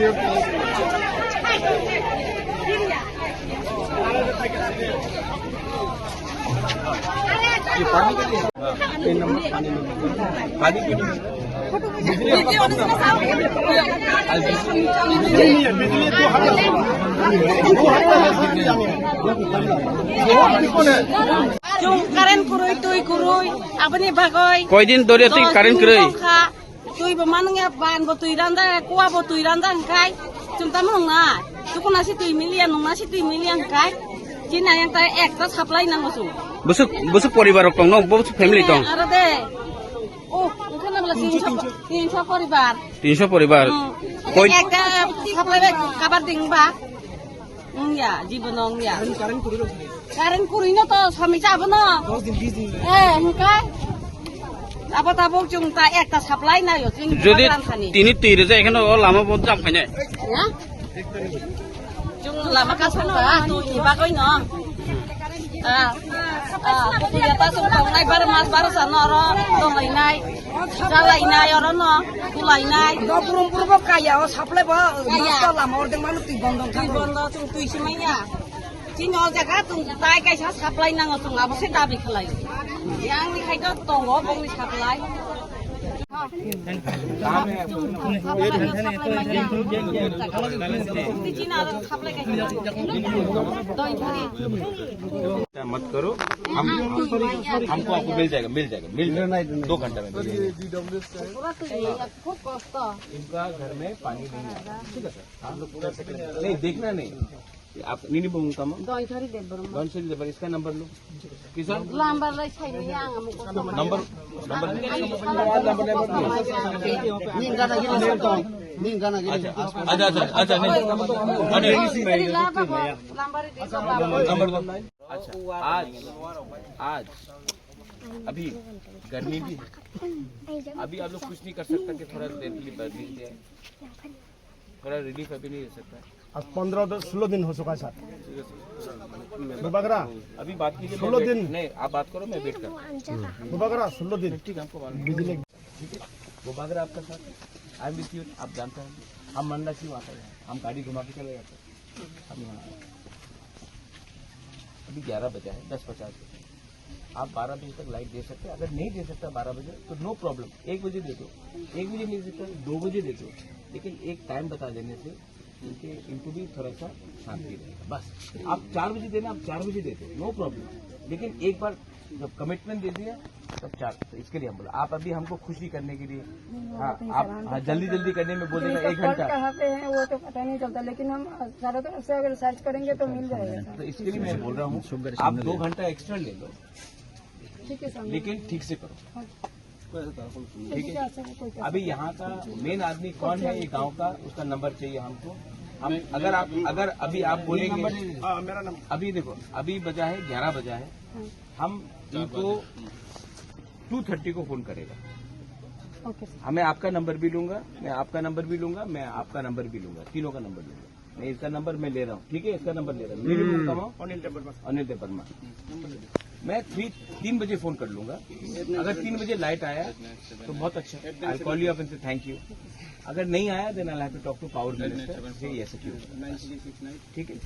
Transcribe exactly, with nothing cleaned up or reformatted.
Chwng current kwrwi, twi kwrwi, aboni bagwi. Koidin doriya twi current kwrwi? Twi bo manung ya, ban bo twi randa, kua bo twi randa hwnkhe, chwng tamo nung na. Tukuna si twi miliya, nung na si twi miliya hwnkhe, chini yang ta ekta supply nango chwng. Busuk, busuk poribar rok tong no, busuk family tong. Aro de. Oh, hwnkhe na bla tinso, tinso poribar. Tinso poribar. Hmm. Koi- Ekta supply bai kabar ding ba. Wngya, jibono wngya. Current, current kwrwi rw sini. Current kwrwi no to somisa abono. Dos din, bis din. Eh, hwnkhe? Abo tabuk chwng ta ekta supply naio, chwng jodi Bagan thani. Tini twi rwjak, ekheno o lama bo jam khainai. Ya? Chwng lama kasong ta, twi ni bagwi no. Ah, ah, kukuya ta chwng tongnai bar mas bar sa no oro tonglainai. Chalainai oro no, kulainai. Dopurum purbo kaya o supply bo. Kaya. Nosto lama ordek manu twi bondo. Twi bondo, chwng twi simanya. Chini o jaga chwng tai kaisa supply nango, chwng abo se dabi khlai. Yang ni khai to tongo bongni supply. Chini aro supply kaisa nango. चिंता मत करो, हम, हमको आपको मिल जाएगा, मिल जाएगा, मिल जाएगा। दो घंटा में मिल जाएगा। Pura twi ya, khub kosto. इनका घर में पानी नहीं है, ठीक है सर? आप लोग पूरा सेकंड नहीं, देखना नहीं। आप नीनी बहू का मां? Donsari Debbarma. Donsari Debbarma, इसका नंबर लो। किसान? Number lai sai ni yang amu ko. Number, number. Ni gana gini sentong. Ni gana gini। अच्छा, अच्छा, अच्छा, अच्छा, नहीं। अरे, Number दो। अच्छा, आज, आज अभी गर्मी भी है। अभी आप लोग कुछ नहीं कर सकता कि थोड़ा देर के लिए बैठ लीजिए। थोड़ा रिलीफ अभी नहीं हो सकता है। आज पन्द्रह दिन, सोलह दिन हो चुका है सर। बुबागरा। अभी बात कीजिए, मैं सोलह वेट-, दिन। नहीं, आप बात करो, मैं वेट करता हूँ। बुबागरा, सोलह दिन। ठीक है, हमको मालूम है। बिजली। ठीक है, बुबागरा आपका साथ, आई एम विथ यू, आप जानते हैं, हम मंडला क्यों आते हैं, हम गाड़ी घुमा के चले जाते हैं। अभी वहाँ, अभी ग्यारह बजा है, दस पचास बजे। आप बारह बजे तक लाइट दे सकते हैं, अगर नहीं दे सकता बारह बजे तो नो प्रॉब्लम, एक बजे दे दो, एक बजे नहीं दे सकता दो बजे दे दो, लेकिन एक टाइम बता देने से इनके, इनको भी थोड़ा सा शांति रहेगा। बस आप चार बजे देना, आप चार बजे दे दो, नो प्रॉब्लम, लेकिन एक बार जब कमिटमेंट दे दिया तब चार, तो इसके लिए हम बोला, आप अभी हमको खुशी करने के लिए, हाँ, आप, हाँ, जल्दी जल्दी करने में बोलेगा एक घंटा। कहाँ पे है वो तो पता नहीं चलता, लेकिन हम चारों तरफ से अगर सर्च करेंगे तो मिल जाएगा सर। तो इसके लिए मैं बोल रहा हूँ, आप दो घंटा एक्स्ट्रा ले लो, ठीक है सर। लेकिन ठीक से करो। हाँ। ठीक है। अभी यहाँ का मेन आदमी कौन है ये गांव का, उसका नंबर चाहिए हमको। हम, अगर आप, अगर अभी आप बोलेंगे, हाँ, मेरा नंबर। अभी देखो, अभी बजा है, ग्यारह बजा है, हम इनको टू थर्टी को फोन करेगा। Okay sir. हमें आपका नंबर भी लूंगा, मैं आपका नंबर भी लूंगा, मैं आपका नंबर भी लूंगा, तीनों का नंबर लूंगा। मैं इसका नंबर मैं ले रहा हूँ, ठीक है, इसका नंबर ले रहा हूँ। मेरे को कमाओ। अनिल देव वर्मा। अनिल देव वर्मा। मैं थ्री, तीन बजे फोन कर लूंगा। अगर तीन बजे लाइट आया तो बहुत अच्छा। I call you up and say thank you। अगर नहीं आया, then I'll have to talk to power minister। ये ऐसे क्यों? ठीक है।